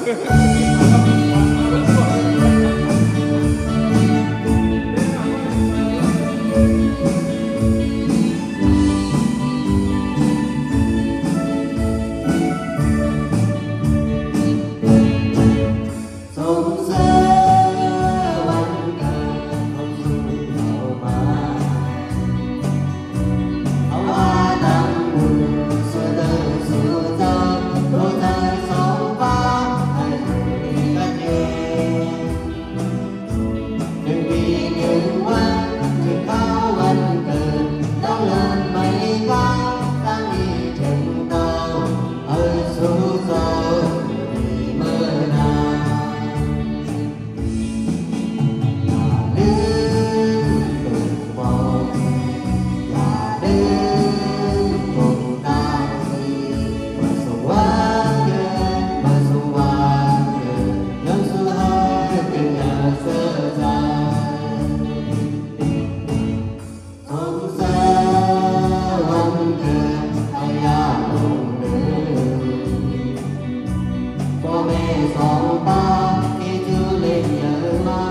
ຊົມເຊີຍວັນເກີດຂອງສູເຈົ້າມາ ເຮົາຫາທຳບຸນສູ່ເດີນສູ່ເຈົ້າ ໂດຍໃຈສອງຟ້າໃຫ້ຢູ່ດີກັນເອງ. ໜຶ່ງປີໜຶ່ງວັນ ເຖິງຄາວວັນເກີດ ນ້ອງເລີນໄມກາ ຕັ້ງນີ້ເຖິງເຕົ້າ ໃຫ້ສູ່ເຈົ້າດີເມີນາ. ຢ່າລືມເປີດບອກ ຢ່າລືມກົງຕາ ມາສະຫວ່າງເດີນ ມາສະຫວ່າງເດີນ ຍ້ອນສູ່ເຮົາເປັນຍາເສີດໃຈ. ຊົມເຊີຍວັນເກີດໃຫ້ຍາລົງເດີ ພໍ່ແມ່ສອງປາທີ່ຈຸເລັງໃຫຍ່ມາ